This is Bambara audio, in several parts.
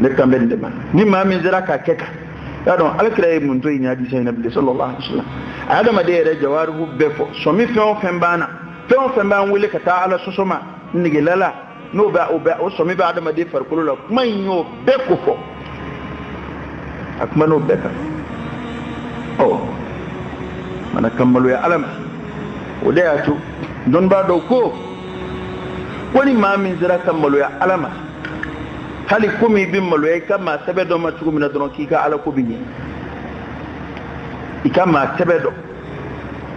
Ne kan bɛ nin de ma ni maa min sera k'a kɛ kan y'a dɔn alakira ye mun to yen hadisa in na bilen sallallahu alaihi wasallam a ye adamaden yɛrɛ jawarihu bɛɛ fɔ sɔmi fɛn o fɛn b'an na fɛn o fɛn b'an wele ka taa ala sɔsɔ ma negela la n'o bɛ o bɛ o sɔmi bɛ adamaden farikolo la kuma in y'o bɛɛ ko fɔ a kuma n'o bɛɛ kan ɔ mana ka maloya ala ma o de y'a to dɔnnibaa dɔw ko ko ni maa min sera ka maloya ala ma hali komi i bɛ maloya i ka maa sɛbɛ dɔ ma cogo min na dɔrɔn k'i ka ala ko bɛ ɲɛ i ka maa sɛbɛ dɔn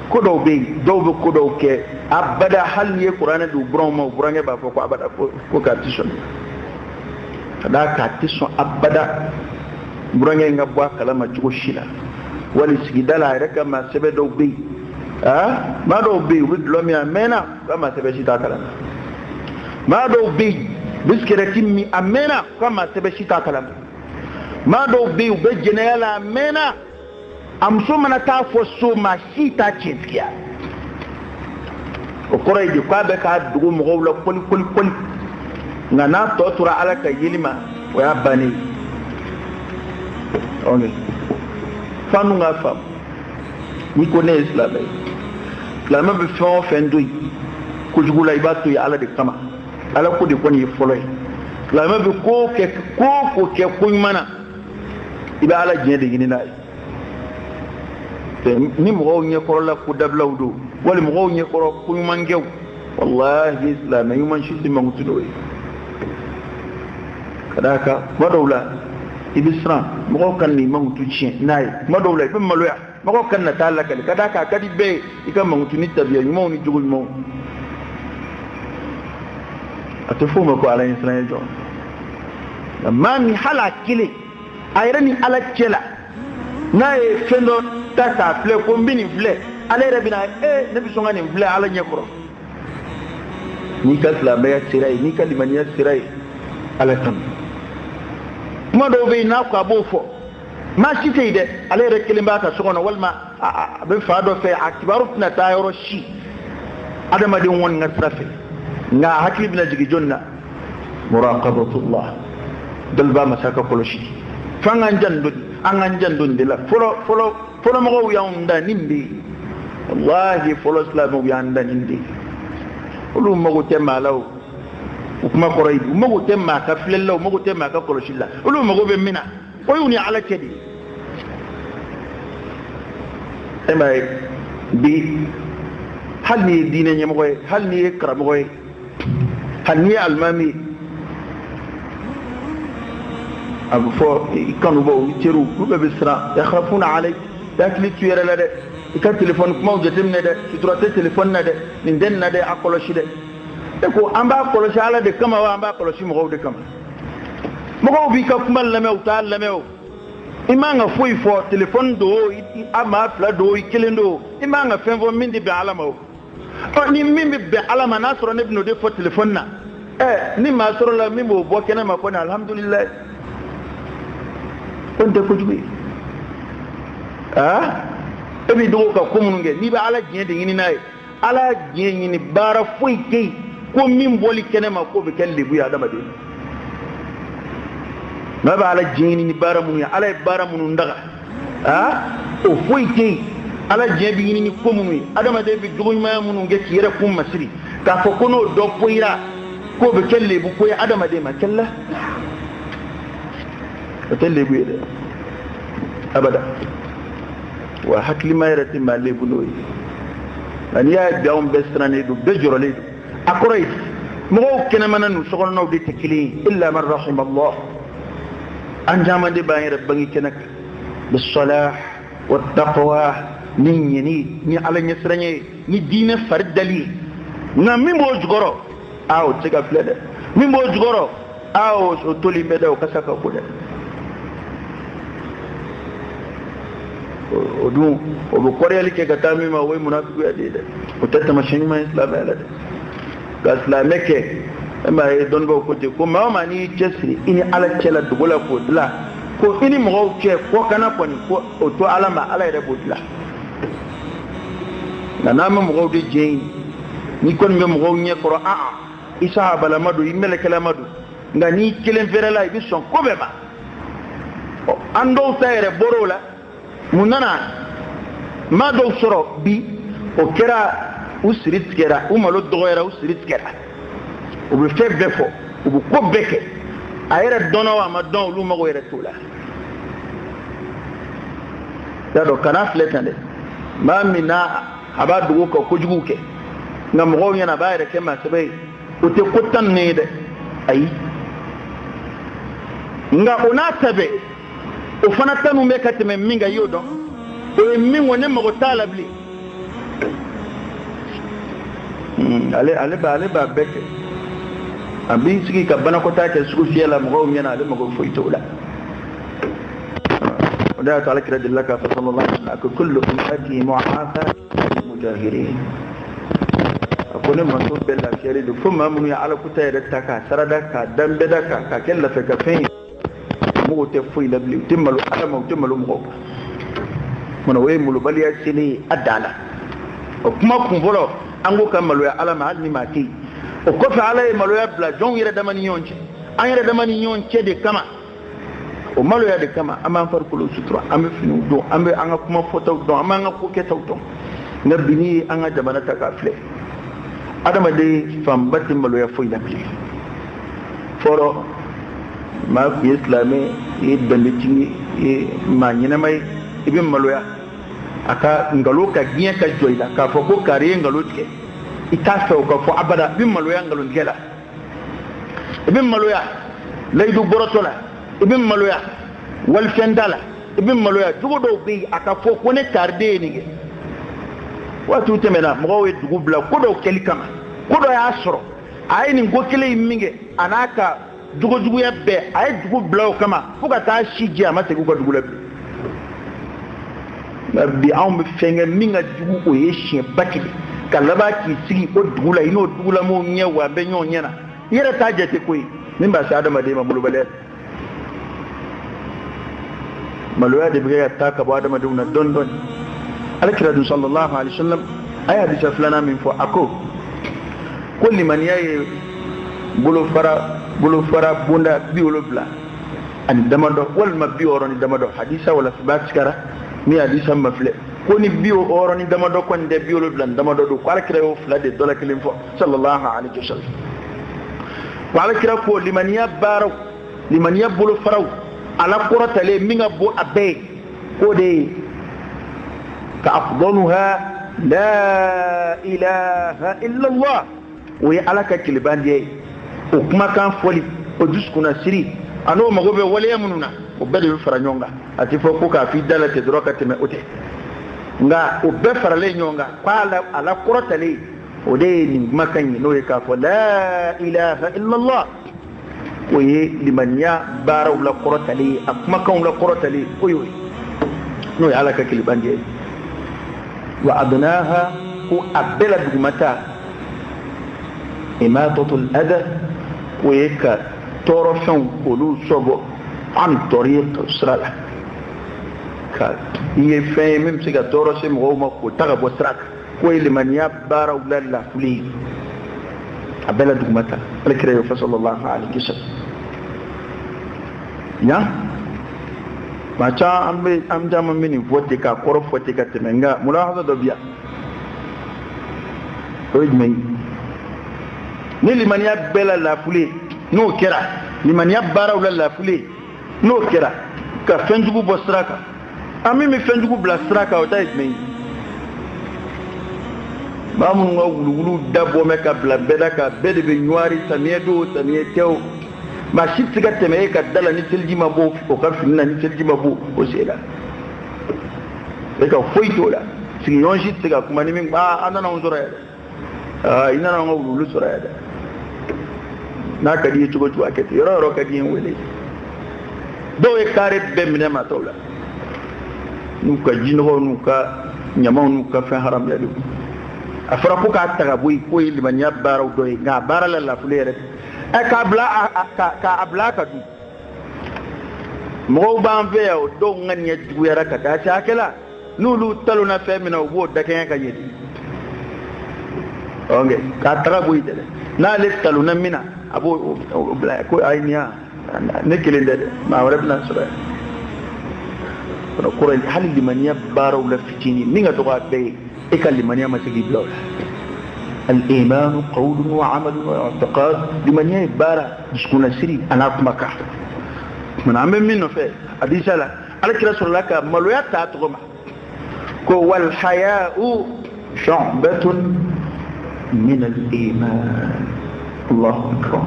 ko dɔw bɛ yen dɔw bɛ ko dɔw kɛ abada hali n'i ye kuranɛ di u buranw ma u burankɛ b'a fɔ ko abada ko k'a ti sɔn ka d'a kan a ti sɔn abada burankɛ in ka bɔ a kalama cogo si la wali sigida la a yɛrɛ ka maa sɛbɛ dɔw bɛ yen aa maa dɔw bɛ yen u bɛ dɔlɔ min a mɛnna u ka maa sɛbɛ si t'a kalama maa dɔw bɛ yen u bɛ sigɛrɛti min a mɛnna u ka maa sɛbɛ si t'a kalama maa dɔw bɛ yen u bɛ jɛnɛya la a mɛnna a muso mana taa fɔ so maa si t'a tiɲɛtigiya o kɔrɔ ye di k'a bɛ k'a dogo mɔgɔw la kɔli kɔli kɔli nka n'a tɔ tora ala ka yeli ma o y'a bannen ye ok f'an dun k'a faamu n'i ko ne ye silamɛ ye silamɛ bɛ fɛn o fɛn to yen kojugu la i b'a to yen ala de kama ala ko de kɔni ye fɔlɔ ye silamɛ bɛ ko kɛ ko o ko kɛ ko ɲuman na i bɛ ala diɲɛ de ɲini n'a ye ni mɔgɔw ɲɛkɔrɔla ko dabilaw don wali mɔgɔw ɲɛkɔrɔ ko ɲumankɛw walahi silamɛ ɲuman si tɛ mankutu n'o ye ka d'a kan kuma dɔw la i bɛ siran mɔgɔw ka n'i mankutu tiɲɛ n'a ye kuma dɔw la i bɛ maloya mɔgɔw ka na taa lakali ka d'a kan a ka di bɛɛ ye i ka mankutu ni tabiya ɲumanw ni jogo ɲumanw a tɛ f'o ma ko ala ɲɛsiranɲɛ jɔn nka maa min hali a kelen a yɛrɛ ni ala cɛ la n'a ye fɛn dɔ ta k'a filɛ ko n bɛ nin filɛ ale yɛrɛ bɛna ee ne bɛ sɔn ka nin filɛ ala ɲɛ kɔrɔ n'i ka silamɛya sera yen n'i ka limaniya sera yen ala tanu kuma dɔw bɛ yen n'a ko a b'o fɔ maa si tɛ yen dɛ ale yɛrɛ kelen b'a ka so kɔnɔ walima a bɛ fa dɔ fɛ a kibaru tɛna taa yɔrɔ si adamadenw kɔni ka sira fɛ nka a hakili bɛna jigin jɔnni na muraqabatullah dɔlibaa masa ka kɔlɔsi f'an k'an janto an k'an janto nin de la fɔlɔ fɔlɔ fɔlɔ mɔgɔw y'anw dan nin de ye walahi fɔlɔ silamɛw y'an dan nin de ye olu mago tɛ maa la o o kuma kɔrɔ ye di u mago tɛ maa ka filɛli la u mago tɛ maa ka kɔlɔsili la olu mago bɛ min na o y'u ni ala cɛ de ye e m'a ye bi hali n'i ye diinɛ ɲɛmɔgɔ ye hali n'i ye karamɔgɔ ye hali n'i ye alimami ye a bɛ fɔ i kanubaw i teriw olu bɛɛ bɛ siran yakhafuna alayk i hakili t'u yɛrɛ la dɛ i ka telefɔni kumaw jateminɛ dɛ sutura tɛ telefɔni na dɛ nin tɛ nin na dɛ a kɔlɔsi dɛ e ko an b'a kɔlɔsi ala de kama wa an b'a kɔlɔsi mɔgɔw de kama mɔgɔw b'i ka kuma lamɛn u t'a lamɛn o i man ka foyi fɔ telefɔni don o a maa fila don o i kelen don o i man ka fɛn fɔ min tɛ bɛn ala ma o ɔ ni min bɛ bɛn ala ma n'a sɔrɔ ne bɛn'o de fɔ telefɔni na ɛ ni maa sɔrɔ la min b'o bɔ kɛnɛ ma kɔni alihamudulilayi ko nin tɛ kojugu ye aa e b'i dogo ka ko minnu kɛ n'i bɛ ala diɲɛ de ɲini n'a ye ala diɲɛ ɲini baara foyi tɛ yen ko min bɔli kɛnɛ ma k'o bɛ kɛ lebu ye adamaden n'a bɛ ala diɲɛ ɲini ni baara minnu ye ala ye baara minnu daga aa o foyi tɛ yen ala diɲɛ bɛ ɲini ni ko minnu ye adamaden bɛ jogo ɲumanya minnu kɛ k'i yɛrɛ kun masiri k'a fɔ ko n'o dɔ poyira k'o bɛ kɛ lebu ko ye adamaden ma kɛlɛ o tɛ lebu ye dɛ abada wa hakilima yɛrɛ tɛ maa lebu n'o ye nka n'i y'a ye bi anw bɛɛ sirannen don bɛɛ jɔrɔlen don a kɔrɔ ye mɔgɔw kɛnɛmana n'u sokɔnɔnaw de tɛ kelen ye illa man rahima Allah an caman de b'an yɛrɛ bange kɛnɛ kan bisalah wa taqwa ni ɲɛni ni ala ɲɛsiranɲɛ ye ni diinɛ fari dali ye nka min b'o jukɔrɔ aa o tɛ se ka filɛ dɛ min b'o jukɔrɔ aa o toli bɛ dɛ o kasa ka bon dɛ o dun o bɛ kɔrɔyali kɛ ka taa min ma o ye munafikuya de ye dɛ o tɛ taamasiyɛn ɲuman ye silamɛya la dɛ ka silamɛ kɛ e m'a ye dɔnnibaaw ko ten ko maa o maa n'i y'i cɛsiri i ni ala cɛ la dogo la k'o dilan ko i ni mɔgɔw cɛ kɔkanna kɔni ko o to ala ma ala yɛrɛ b'o dilan nka n'an bɛ mɔgɔw de jɛ ɲini n'i kɔni bɛ mɔgɔw ɲɛ kɔrɔ aa i sahabalama don i mɛlɛkɛlama don Nka n'i kelen feerela i bɛ sɔn ko bɛɛ ma. An dɔw ta yɛrɛ bɔr'o la. Mun nana maa dɔw sɔrɔ bi, o kɛra u siri tigɛra, u malo dɔgɔyara, u siri tigɛra. U bɛ fɛn bɛɛ fɔ, u bɛ ko bɛɛ kɛ. A yɛrɛ dɔnna o a ma dɔn, olu mago yɛrɛ t'o la. Y'a dɔn kana filɛ tan dɛ. Maa min n'a a b'a dogo ka kojugu kɛ, nka mɔgɔw ɲɛna a b'a yɛrɛ kɛ maa sɛbɛ ye, o tɛ ko tan ninnu ye dɛ. Ayi. Nka o n'a ta bɛɛ, o fana tanu bɛ ka tɛmɛ min kan, i y'o dɔn. O ye min ko ne mago t'a la bilen. Ale b'a bɛɛ kɛ. A b'i sigi ka banakɔtaa kɛ sugu fiyɛ la mɔgɔw ɲɛna, ale mago foyi t'o la. O de y'a to Ala kira delila k'a fɔ sallallahu alaihi wa sallam ko kullu ummati mu'afa mujahirin. A ko ne manto bɛɛ lafiyalen don fo maa minnu ye Ala kuta yɛrɛ ta k'a sarada k'a da nbɛda kan k'a kɛ lafiya ka fɛn ye. Mɔgɔw tɛ foyi la bilen, u tɛ malo Ala ma, u tɛ malo mɔgɔw ma. Munna o ye malobaliya selen ye a dan na. O kuma kun fɔlɔ, an ko ka maloya Ala ma hali ni maa tɛ yen. O kɔfɛ Ala ye maloya bila jɔnw yɛrɛ dama ni ɲɔgɔn cɛ. An yɛrɛ dama ni ɲɔgɔn cɛ de kama. O maloya de kama an b'an farikolo sutura, an bɛ finiw don, an bɛ an ka kuma fɔtaw dɔn, an b'an ka ko kɛtaw dɔn. Nka bi n'i ye an ka jamana ta k'a filɛ, adamaden fanba tɛ maloya foyi la bilen. Fɔlɔ maa tun ye silamɛ, i ye danbetigi ye, i ye maa ɲɛnama ye, i bɛ maloya a ka nkalon ka diɲɛ ka jɔ i la k'a fɔ ko kari ye nkalon tigɛ, i t'a fɛ o ka fɔ abada. I bɛ maloya nkalontigɛ la, i bɛ maloya layidu bɔrɔtɔ la, i bɛ maloya walifɛn da la, i bɛ maloya jogo dɔw bɛ yen a ka fɔ ko ne kariden ye nin kɛ. Waatiw tɛmɛna, mɔgɔw ye dugu bila ko dɔw kɛli kama, ko dɔ y'a sɔrɔ a ye nin ko kelen in min kɛ, a n'a ka jogojuguya bɛɛ, a ye dugu bila o kama fo ka taa si jɛ, a ma segin u ka dugu la bilen. Nka bi anw bɛ fɛn kɛ min ka jugu o ye siɲɛ ba kelen, ka laban k'i sigi o dugu la, i n'o dugulamɔgɔw ɲɛ wa an bɛ ɲɔgɔn ɲɛ na, i yɛrɛ t'a jate ko ye min b'a se adamaden ma malobaliya. Maloya de bɛ kɛ ka taa ka bɔ adamadenw na dɔɔni dɔɔni. Ala kira dun sallallahu alaihi wa sallam a ye hadisa filanan min fɔ, a ko ko limaniya ye bolofara bonda 70 ani damadɔ walima 60 ni damadɔ. Hadisa wala ba sigara ni hadisa ma filɛ ko ni 60 ni damadɔ kɔni tɛ, 70 ni damadɔ don. Ko Ala kira y'o fila de dɔ la kelen fɔ sallallahu alaihi wa sallam. Ko Ala kira ko limaniya baaraw, limaniya bolofaraw, ala kɔrɔtalen min ka bon a bɛɛ ye, k'o de ye ka afdaluha la ilaha illallah, o ye Ala ka kelebandiya ye. O kumakan fɔli, o dusukunnasiri, a n'o mago bɛ waleya minnu na, o bɛɛ de bɛ fara ɲɔgɔn kan. A tɛ fɔ ko k'a f'i da la ten dɔrɔn ka tɛmɛ, o tɛ. Nka o bɛɛ faralen ɲɔgɔn kan, k'a ala kɔrɔtalen, o de ye nin kumakan ye, n'o ye k'a fɔ la ilaha illallah, o ye limaniya baaraw la kɔrɔtalen ye, a kumakanw la kɔrɔtalen, o y'o ye, n'o ye Ala ka kelebandiya ye. Wa adnaha, ko a bɛɛ la dugumata, imatatul adha, o ye ka tɔɔrɔfɛnw k'olu sɔbɔ an tariq sira la, ka i ye fɛn ye min bɛ se ka tɔɔrɔ se mɔgɔw ma k'o ta ka bɔ sira kan, k'o ye limaniya baaraw la lafuli ye, a bɛɛ la dugumata. Ala kira y'o fɔ sallallahu alaihi wa sallam. Yan maa caman an bɛ an caman bɛ nin fɔ ten k'a kɔrɔ fɔ ten ka tɛmɛ, nka mulahaza dɔ bɛ yan, o ye jumɛn ye? Ni limaniya bɛɛ la lafuli n'o kɛra, limaniya baaraw la lafuli n'o kɛra, ka fɛnjugu bɔ sira kan, an min bɛ fɛnjugu bila sira kan, o ta ye jumɛn ye? Maa minnu ka wuluwulu dabɔ mɛ ka bila bɛɛ da kan, bɛɛ de bɛ ɲuwari samiyɛ don samiyɛ tɛ o, maa si tɛ se ka tɛmɛ e ka da la ni seliji ma bɔ o ka fini na, ni seliji ma bɔ o sen la, e ka foyi t'o la. Sigiɲɔgɔn si tɛ se ka kuma ni min, aa an nana anw sɔrɔ yan dɛ, aa i nana an ka wuluwulu sɔrɔ yan dɛ. N'a ka di i ye cogo o cogo a kɛ ten, yɔrɔ o yɔrɔ ka di i ye n wele. Dɔw ye kare bɛɛ minɛ maa tɔw la, n'u ka jinɔgɔw n'u ka ɲamaw n'u ka fɛn haramuyalenw. A fɔra ko k'a ta ka bɔ yen, k'o ye limaniya baaraw dɔ ye, nka a baara la lafuli yɛrɛ ɛ k'a bila k'a bila a ka dun. Mɔgɔw b'an fɛ yan, o dɔw ŋaniya juguyara ka taa se hakɛ la, n'olu talonna fɛn min na, u b'o dakɛɲɛ ka ɲɛ de. Ok, k'a ta ka bɔ yen dɛ, n'ale talonna min na, a b'o bila ko ayi nin ya ne kelen tɛ dɛ maa wɛrɛ bɛna sɔrɔ yan o kɔrɔ ye hali limaniya baaraw la fitinin min ka dɔgɔ a bɛɛ ye e ka limaniya ma se k'i bila o la al-imanu qawlun wa amalun wa i'tiqad limaniya ye baara dusukunnasiri a n'a kumakan kumana an bɛ min nɔfɛ hadisa la ala kira sɔrɔla ka maloya ta tɔgɔ ma ko wal haya'u shu'batun min al-iman Allahu akbar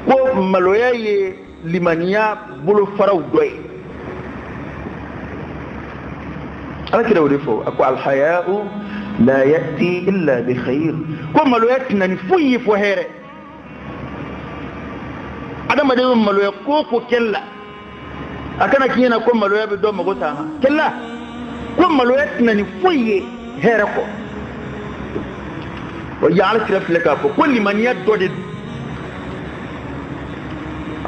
ko maloya ye limaniya bolofaraw dɔ ye ala kira o de fɔ a ko alhaya'u la ya'ti illa bi khair ko maloya tɛna ni foyi ye fo hɛrɛ adamaden bɛ maloya ko o ko kɛli la a kana k'i ɲɛna ko maloya bɛ dɔ mago s'a ma kɛli ko maloya tɛna ni foyi ye hɛrɛ kɔ o ye ala kira filɛ k'a fɔ ko limaniya dɔ de don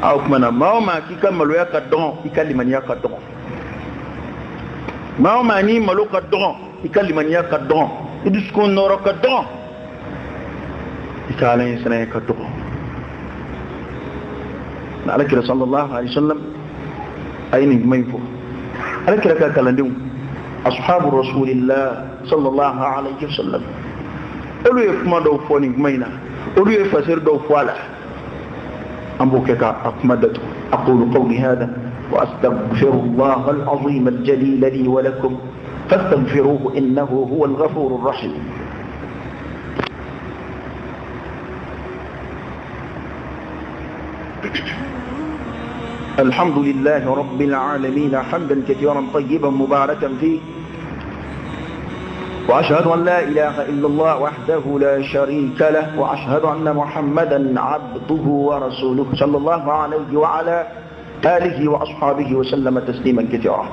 a o tuma na maa o maa k'i ka maloya ka dɔgɔn i ka limaniya ka dɔgɔn maa o maa n'i malo ka dɔgɔn i ka limaniya ka dɔgɔn i dusukun nɔrɔ ka dɔgɔn i ka ala ɲɛsiranya ka dɔgɔn ala kira sallallahu alaihi wasallam a ye nin kuma in fɔ ala kira ka kalandenw ashabu rasulillah sallallahu alaihi wasallam olu ye kuma dɔw fɔ nin kuma in na olu ye fasiri dɔw fɔ a la an b'o kɛ ka a kuma datugu aqulu qawli hada wa astaghfirullah al-azim al-jalil li wa lakum fastaghfiruhu innahu huwa al-ghafur ar-rahim الحمد لله رب العالمين حمدا كثيرا طيبا مباركا فيه وأشهد أن لا إله إلا الله وحده لا شريك له وأشهد أن محمدا عبده ورسوله صلى الله عليه وعلى آله وأصحابه وسلم تسليما كثيرا.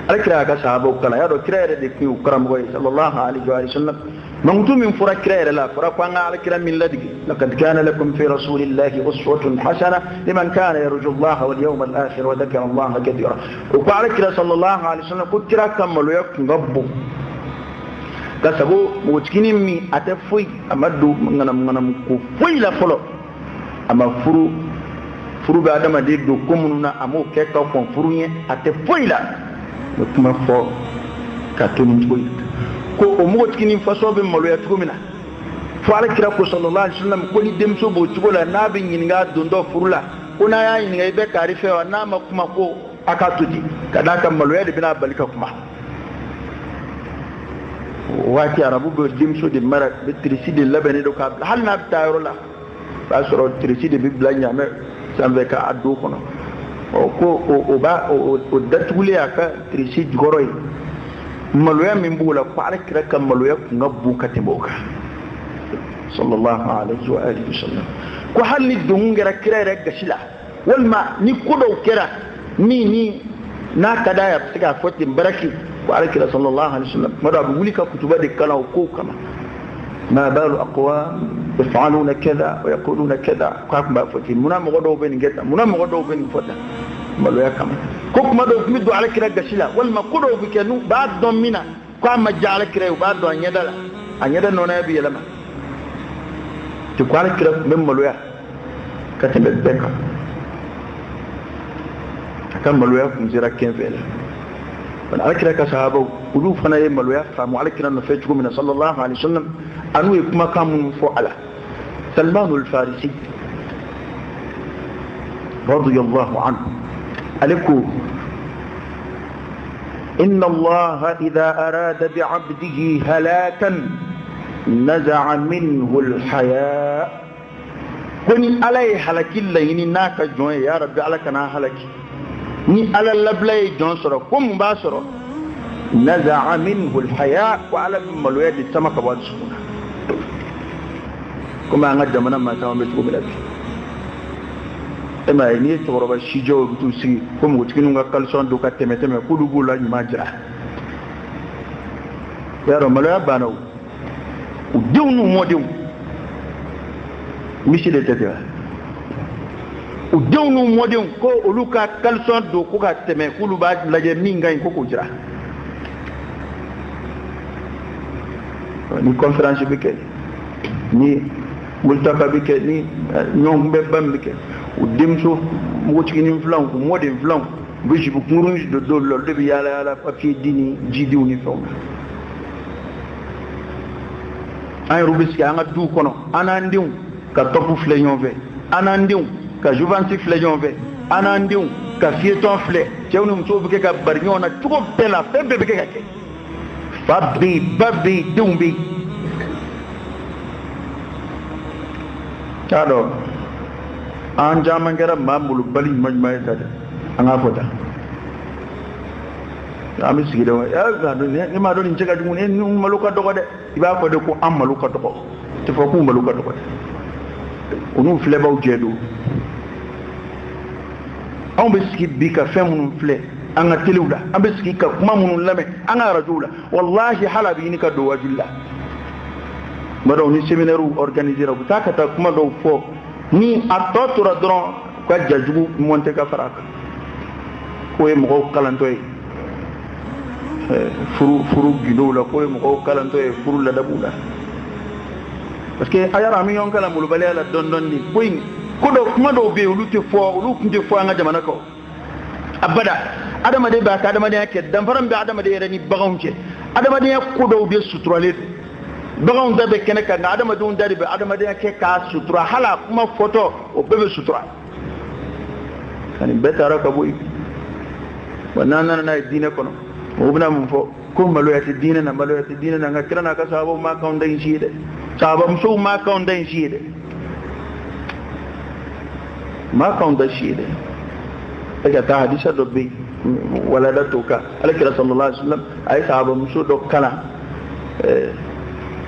الكرا كصحابه كلا يا كرا يدك وكرم صلى الله عليه وسلم من من فرا كرا لا فرا كان على كرا من لدك لقد كان لكم في رسول الله أسوة حسنة لمن كان يرجو الله واليوم الآخر وذكر الله كثيرا. وقال كرا صلى الله عليه وسلم كرا كملوا يكن ربه kasabu mɔgɔtiginin min a tɛ foyi a ma don ŋanamu ko foyi la fɔlɔ a ma furu furu bɛ adamaden don ko minnu na a m'o kɛ ka kɔn furu ɲɛ a tɛ foyi la o kuma fɔ ka to nin cogo in ko o mɔgɔtiginin fasɔn bɛ maloya cogo min na fo ala kira ko sallallahu alaihi wasallam ko ni denmuso b'o cogo la n'a bɛ ɲininka don dɔ furu la ko n'a y'a ɲininka i bɛ kari fɛ wa n'a ma kuma ko a k'a to ten ka d'a kan maloya de bɛna bali ka kuma. Waati arabu bɛ denmuso de mara bɛ tirisi de labɛnnen don k'a bila hali n'a bɛ taa yɔrɔ la o b'a sɔrɔ tirisi de bɛ bila ɲaamɛ sanfɛ k'a don kɔnɔ ɔ ko o b'a o datugulen a ka tirisi jukɔrɔ ye maloya min b'o la ko ala kira ka maloya kun ka bon ka tɛmɛ o kan sallallahu alaihi wa alihi wasallam ko hali ni donkun kɛra kira yɛrɛ gasi la walima ni ko dɔw kɛra min ni n'a ka d'a ye a bɛ se k'a fɔ ten baraki وعلى كده صلى الله عليه وسلم مرة بيقول كتب دي كلا وكوكما ما بال أقوام يفعلون كذا ويقولون كذا كاكم بقى منا مغدو بين جتا منا مغدو بين فتا مالو يا كما كوك ما دو مدو على كده غشلا والما كدو بكنو بعد ضمنا كما جا على كده وبعد دو انيدا انيدا نونا بي لما تقال كده من مالو يا كتب بك كان مالو يا كنزيرا كين فيلا ala kira ka sahabaw olu fana ye maloya faamu ala kira nɔfɛ cogo min na sallallahu alaihi wasallam an'u ye kumakan minnu fɔ a la Salman al-Farisi radiyallahu anhu ale ko inna allaha idha arada bi'abdihi halakan naza'a minhu al-haya ko ni ala ye halaki laɲini n'a ka jɔn ye ya rabbi ala kana halaki ni ala labila ye jɔn sɔrɔ ko mun b'a sɔrɔ naza'a minhu alhaya ko ala bɛ maloya de sama ka bɔ a dusukun na komi an ka jamana maa caman bɛ cogo min na bi e m'a ye n'i ye cɛkɔrɔba sijɛw bɛ t'u sigi ko npogotigininw ka kalisɔn don ka tɛmɛ tɛmɛ k'olu b'u la ɲuman jira i y'a dɔn maloya banna o u denw n'u mɔdenw misi de tɛ ten wa u denw n'u mɔdenw ko olu ka kalisɔn don ko ka tɛmɛ k'olu b'a lajɛ min ka ɲi ko k'o jira ni conférence bɛ kɛ ni Multaka bɛ kɛ ni ɲɔgɔn kunbɛba min bɛ kɛ u denmuso npogotiginin filanw u mɔden filanw u bɛ jupe kunkurunin don dɔw la olu de bɛ yaala yaala papiye di ni jidiw ni fɛnw na. An yɛrɛw bɛ sigi an ka duw kɔnɔ an n'an denw ka tɔpu filɛ ɲɔgɔn fɛ, an n'an denw ka jouvence filɛ ɲɔgɔn fɛ, an n'an denw ka fiyetɔn filɛ. Cɛw ni musow bɛ kɛ ka bari ɲɔgɔn na cogo bɛɛ la, fɛn bɛɛ bɛ kɛ ka kɛ. Fa bɛ yen, ba bɛ yen, denw bɛ yen. T'a dɔn an caman kɛra maa molobali ɲuman ɲuman ye sa dɛ, an k'a fɔ tan. An bɛ sigi dɛ, ne m'a dɔn nin cɛ ka jugu, ni malo ka dɔgɔ dɛ. I b'a fɔ de ko an malo ka dɔgɔ, tɛ fɔ k'u malo ka dɔgɔ dɛ. U n'u filɛbaw jɛ don. Anw bɛ sigi bi ka fɛn minnu filɛ an ka telew la, an bɛ sigi ka kuma minnu lamɛn an ka arajow la, walahi hali a bɛ ɲini ka don wajuli la. Tuma dɔw ni séminaire organisera, u bɛ taa ka taa kuma dɔw fɔ, ni a tɔ tora dɔrɔn u ka jajugu monter ka fara a kan, k'o ye mɔgɔw kalantɔ ye furu gindow la, k'o ye mɔgɔw kalantɔ ye furu ladabuw la. Parce que a yɛrɛ an bɛ ɲɔgɔn kalan molobaliya la dɔɔni dɔɔni. Ko in ko dɔw kuma dɔw bɛ yen, olu tɛ fɔ, olu tun tɛ fɔ an ka jamana kan abada. Adamaden b'a ka adamadenya kɛ, danfara min bɛ adamaden yɛrɛ ni baganw cɛ, adamadenya ko dɔw de suturalen don. Baganw da bɛ kɛnɛ kan, nka adamadenw da de bɛ adamadenya kɛ k'a sutura, hali a kuma fɔtɔ o bɛɛ bɛ sutura. Ka nin bɛɛ taara ka bɔ yen. Wa n'an nana n'a ye diinɛ kɔnɔ, o bɛna mun fɔ? Ko maloya tɛ diinɛ na, maloya tɛ diinɛ na. Nka kira n'a ka sahabaw ma k'anw da in si ye dɛ, sahabamusow ma k'anw da in si ye dɛ, ma k'anw da si ye dɛ. E ka taa hadisa dɔ bɛ yen walada t'o kan. Ala kira sallallahu alaihi wasallam a ye sahabamuso dɔ kalan,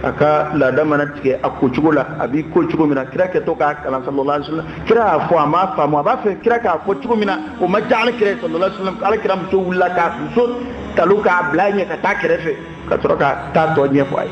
a ka laada mana tigɛ a ko cogo la, a b'i ko cogo min na, kira kɛtɔ k'a kalan sallallahu alaihi wasallam. Kira y'a fɔ, a m'a faamu, a b'a fɛ kira k'a fɔ cogo min na o ma diya ala kira ye sallallahu alaihi wasallam. Ala kira muso wulila k'a muso talo k'a bila a ɲɛ ka taa kɛrɛfɛ ka sɔrɔ ka taa tɔ ɲɛfɔ a ye.